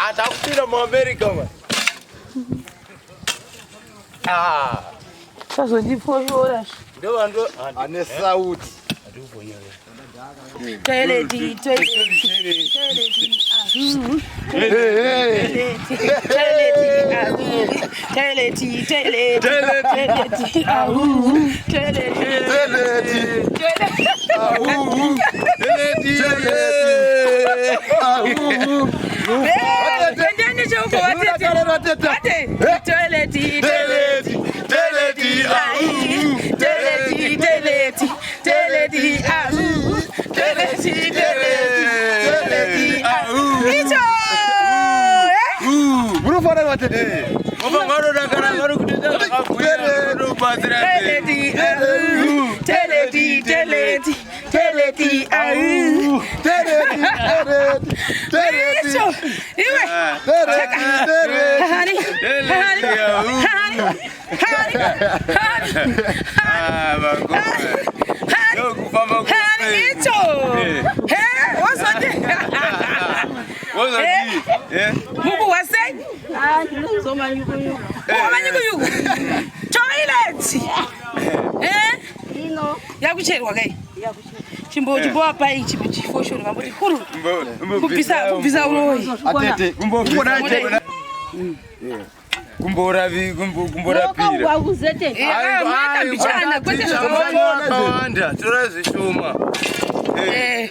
Ah, takupinda muAmerica man. Ah. Sazondiposhora. Ndo ane sauti. Toilet, toilet, toilet, toilet, toilet, toilet, toilet, toilet, toilet, toilet, toilet, toilet, toilet, icho Munofanira vatete. Toilet, toilet, toilet, toilet, icho iwe hani hani hani hani hani hani icho he wazoti muku wasei manyukuyuku toilet eh yakucherwa kai chimbo chimbowapai chifoshoro vamboti huru kubvisa kubvisa uroyi Atete. Kumborapira mbichana kwete zvakawanda tora zvishoma Eh.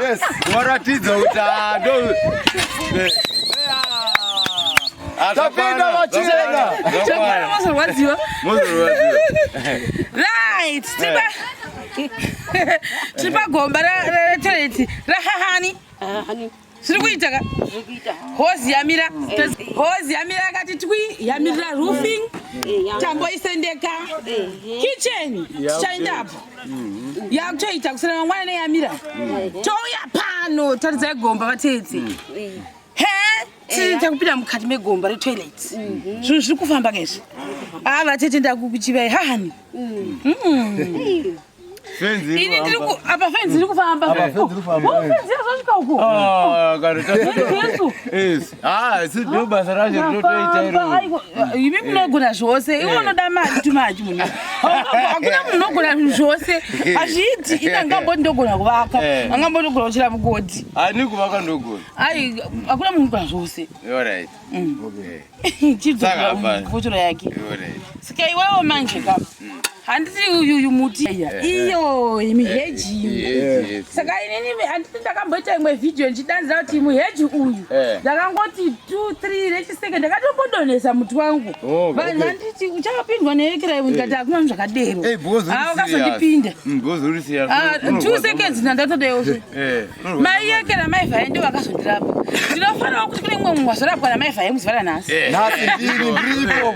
Yes. waratidza kuti ah, ndo Tapinda vachena. Chakwana mozorwadziwa right tiri tiri pagomba retoilet rahahani zviri kuita ka hozi yamira hozi yamira yakati twi yamirira roofing tambo isendeka kitchen tichaendapo yakutoita kusina mangwana neyamira touya pano taridzai gomba vatedzi he tiri takupinda mukati megomba retoilet zvinhu zviri kufamba kaizvi a vatete ndakukuchivai hahani ini ndiri ku apa fenzi iri kufamba Apa fenzi iri kufamba, Oh, fenzi yazosvika uko Jesu. ndo basa racho rinotoita Ndafamba, aiwa, imi munogona zvose iwe unoda mari tumachi munhu hakuna munhu unogona zvinhu zvose hazviiti ini angamboti ndogona kuvaka Eh. angamboti ndogona kuchera mugodhi ani kuvaka ndogona ai hakuna munhu unogona zvose alright Saka hapana. chidzokotoro yake alright saka iwewo manje ka handiti uyuyu muti iyo miheji Yes, yes. saka inini handiti ndakamboita imwe vhidhiyo ndichidanzira kuti muheji uyu Eh. ndakangoti 2 3 rechiseke ndakatombodonhesa muti wangu Oh, vanhu okay. vanditi uchapindwa neekiraimu ndikati hakuna zvinhu zvakadero Eh, because uri Ah, serious. wakazondipinda Because uri serious. Ah, 2 seconds ndandatodaiwo Eh, maiyekera maivhaye ndo vakazondirapa ndinofanira kuti kune mumwe munhu wazorapwa namaivhaye muzuva ranhasi Eh. Nhasi ndini ndiripo.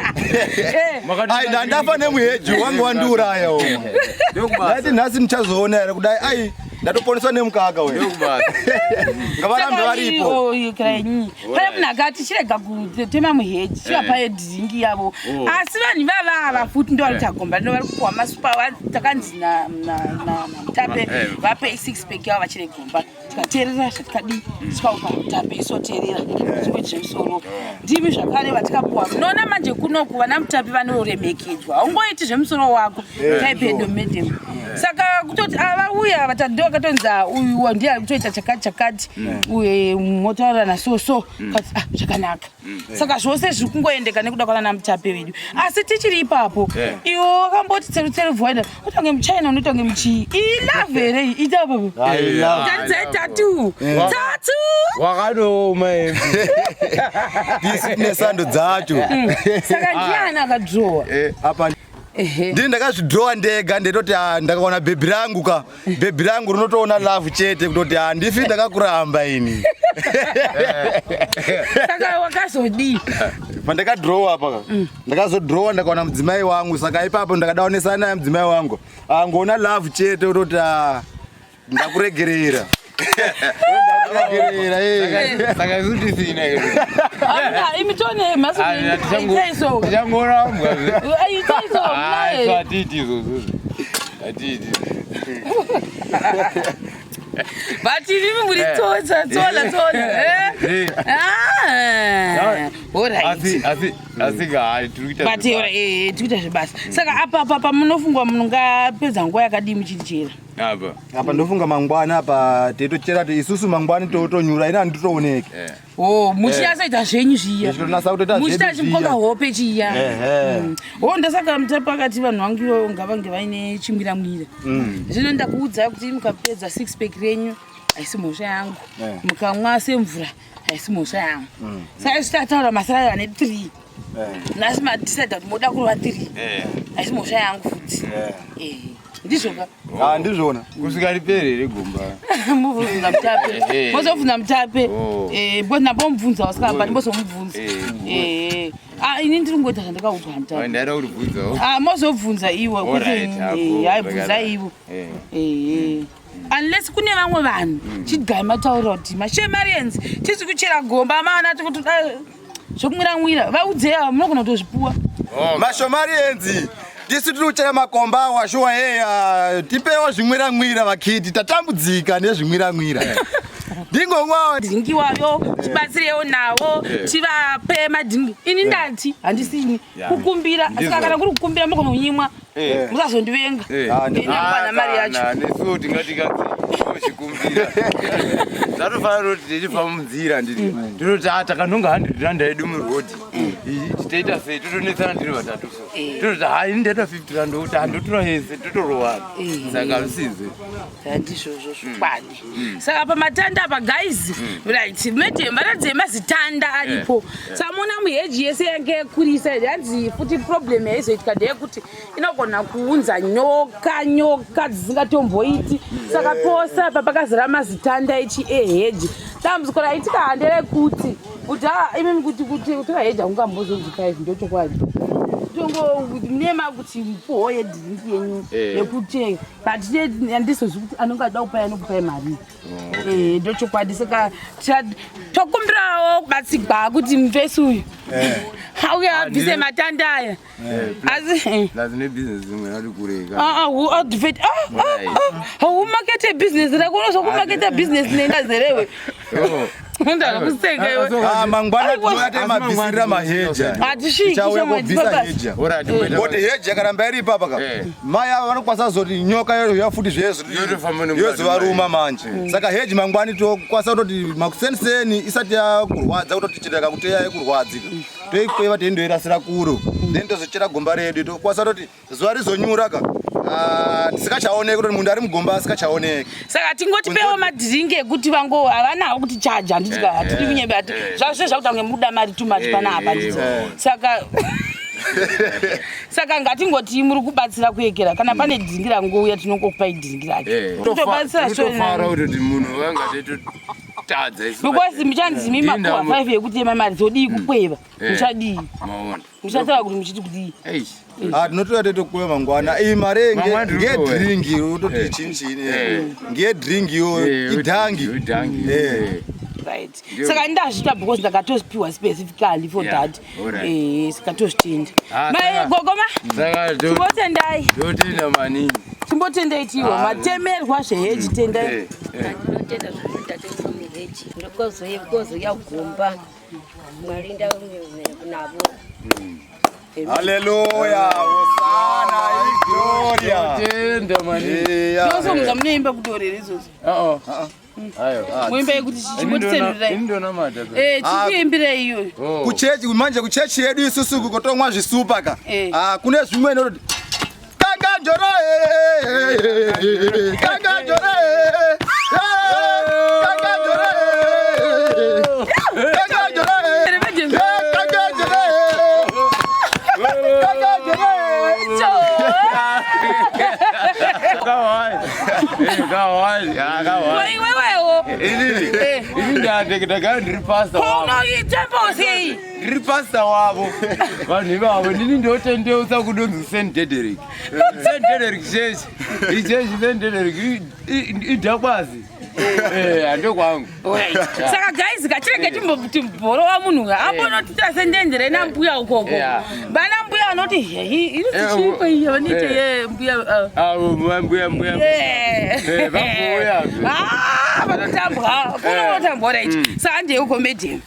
Eh. Ai ndandafa nemuheji wangu wandiuraya uyu. Ndaiti nhasi ndichazoona here kudai ai ndatoponeswa nemukaka we. Ndokubasa. Ngavarambe varipo. Pane munhu akati chirega kutema muheji chivapa dhiringi yavo Oh. asi vanhu ivava futi ndo vari kutagomba ndo vari kupuhwa masupa takanzi namutape Eh. vapei six pack yavo vachire gomba tikateerera zvatikadii tikaupa mutape isoteerera zvimwe zvemusoro ndimi zvakare vatikapuwa munoona manje kunoku vana mutape vanoremekedzwa haungoiti zvemusoro wako taipedo medem saka kutoti avauya vatatu ndo vakatonzi "Ah, uyu ndiye ari kutoita chakati chakati uye motaurirana so so kati ah zvakanaka saka zvose zviri kungoendeka nekuda kwanana mutape vedu asi tichiri ipapo Yeah. iwe wakamboti tseru tseru voenda unoita kunge muchina unoita kunge muchii ilove here iyi ita apapo taridzai tatu tatu Wakadoma embi. Disi nesando dzacho. saka ndiani akadhirowa Apa ehe ndini ndakazvidhirowa ndega ndetoti ah, ndakaona bhebhi rangu ka bhebhi rangu rinotoona love chete kutoti handifi ndakakuramba ini saka wakazodii pandakadhirowa apa ka ndakazodhirowa ndakaona mudzimai wangu saka ipapo ndakadaonesana naye mudzimai wangu angoona love chete kutoti ah, ndakuregerera ndakuregerera eh. Saka isu tisina here. Hamuna, imi tone mhasi itaiso Tichangorambwa. itaiso Ah, isu hatiiti izvozvo. Hatiiti. But imimi muri tsotsa, tsola, tsola. Eh? Eh. Ah. Alright. Asi asi asi ka hayi tiri kuita But zvebasa. tiri kuita zvebasa. Saka apa apa apa munofungwa munongapedza nguva yakadii muchichera? Apa. Apa ndofunga mangwana apa teitochera ti isusu mangwani totonyura ina handitooneki. Eh. Oh, muchinyatsoita zvenyu zviya. Tichitonasa kutoita Muchiita zvedu chimukonga zviya. hope chiya. Ehe. Oh, ndosaka mutape akati vanhu vangu ivovo ngavange vaine chimwiramwira. Zvino ndakuudzai kuti mukapedza six pack renyu haisi mhosva yangu. Eh. Mukamwa semvura haisi mhosva yangu. Saka isu tataura masara ane 3. Eh. Nhasi madecide kuti moda kurova 3. Eh. Haisi mhosva yangu futi. Eh. Eh. Ndizvoka. Ah, ndizvona. Kusvika ripere here gomba. Mubvunza mutape. Eh. Mozobvunza mutape. Oh. Eh, because ndambomubvunza wasikamba ndimbozomubvunza. Eh. Eh. Ah, ini ndiri kungoita zvandakaudzwa Ai, mutape. ndaida kuribvunzawo. Ah, mozobvunza iwe kwete Alright, ini. hapo, Eh, hayi bvunza zvakadaro. ivo. Eh. Eh. Unless kune vamwe vanhu chigai mataura kuti mashemarians tisi kuchera gomba maana tikutoda zvokumwiramwira vaudzei ava munogona kutozvipuwa. Oh, Mashomarienzi tisu tiri kuchera makomba awa shuwa heya tipewo zvimwiramwira vakiti tatambudzika nezvimwiramwira ndingomwawo Madhingi wayo tibatsirewo nawo Eh. tivape madhingi. Ini ndati handisini Yeah. kukumbira Ndizvo. saka kana kuri kukumbira mugona kunyimwa Eh. musazondivenga. Eh. Ah, Ini hapana mari yacho. Kana nesuwo tingati kadzi tochikumbira. Zvatofanira kuti tichifamba munzira ndiri. Tinoti ah takanonga 100 rand yedu murodhi. Iyi titoita sei totonetsana tiri vatatu so. Eh. Tototi hai ini ndaita 50 rand kuti handotora yese totorowana. Eh. Saka zvisizve. Handizvozvo zvokwadi. Saka pamatanda apa guys, right, madam varatidze mazitanda aripo. Saka muona muheji yese yange yakurisa hanzi futi problem yaizoitika ndeyekuti inogona kuunza nyoka nyoka dzisingatomboiti. Saka pose apa pakazara mazitanda echi eheji. Dambudziko raitika handerekuti kuti ah, imimi kuti kuti kutora heji hakungambozonzwika izvi ndochokwadi. Tongo mune makuti mupuhwo yedhiringi yenyu Eh. yekutenga but handizozvi kuti anonge ada kupai anokupai mari. Eh, ndochokwadi saka tokumbirawo kubatsigwa kuti mufesi uyu auye abvise matanda aya asi eh. Plus nebusiness imwe yati kureka. Ah, ah, hu advert ah, ah, ah, haumakete business rako unozokumaketa business nendazerewe Oh. ndakuseka iwe Ah, mangwana Aiwa. tinouya temabvisirira maheja Hatisviki, tichauya shamwari, kobvisa baba. heja Alright, wait. ngoti heji yakaramba iri ipapa ka Eh. mai ava vanokwanisa kuzoti nyoka yoya futi zvezo Yotofamba nemukati yozovaruma manje saka heji mangwani tokwanisa kutoti makuseniseni isati yakurwadza kutoti chireka kuteya yekurwadzika toikweva teindoirasira kuro then tozochera gomba redu tokwanisa kutoti zuva rizonyura ka ah, tisikachaoneki kutoti munhu ari mugomba asikachaoneki Saka tingotipewo madhiringi ekuti vango havanawo kuti chaja handiti ka hatidi kunyembe hati zvazvo zvakuti ange muda mari too much panapa handiti. Saka saka ngatingoti muri kubatsira kuekera kana pane dhiringi rangouya tinongokupai dhiringi racho Eh. tobatsira Totofara kutoti munhu vanga tetotadza isu. because muchanzi mi mapuwa 5 yekuti ema mari dzodii kukweva Eh. muchadii Maona. muchataura kuti muchiti kudii Eish. Ah, tinotoya totokuya mangwana iyi mari Mangwana tiri kutoya. ngedhiringi utoti Eh. chini chini Eh. ngedhiringi iyoyo Eh, idhangi Idhangi. Eh. Eh. Right. Ndio. Saka ndazviita because ndakatopiwa specifically for Yeah, that. alright. Eh, saka tozvitenda. Ah, Mai saka- gogoma Saka chimbotendai. totenda maningi. Chimbotendai tiwo Ah. matemerwa zveheji tendai. Eh, eh. Ndinotenda zvekuita temuheji ndokozoya gomba Mwari navo. Haleluya, hosana igloria. Totenda maningi. Eya. Ndosonza munoimba kutorera izvozvo. Uh-oh. Ayo. Muimba yekuti chimbotitenderai. Ini ndonamata. Eh, chikuimbirai iyoyo. Oh. Kuchechi manje kuchechi yedu isusu kukotomwa zvisupa ka. Eh. Ah, kune zvimweni unoti kanganjoro kanganjoro kanganjoro kanganjoro Imagine. kanganjoro kanganjoro Kawai. Eh, kawai. Ah, kawai. Iwewewo. Inini. Ini ndandakagara ndiri pastor wavo. Unoitembo sei? Ndiri pastor wavo. Vanhu ivavo ndini ndotendeusa kudonzi St. Dederick. St. Dederick Church. Ichechi St. Dederick idhakwazi. Eh, handokwangu. Alright. Saka guys, katirege timbobhorowa munhu ambonotita sendendere nambuya ukoko. Yeah. Vana mbuya Vanoti hei, inotichipo iyo vanoita ye mbuya. Avo mbuya mbuya. Vambouya. Ah, vanotambwa. Kuna vanotambwa, right. Saka handei ucomedian.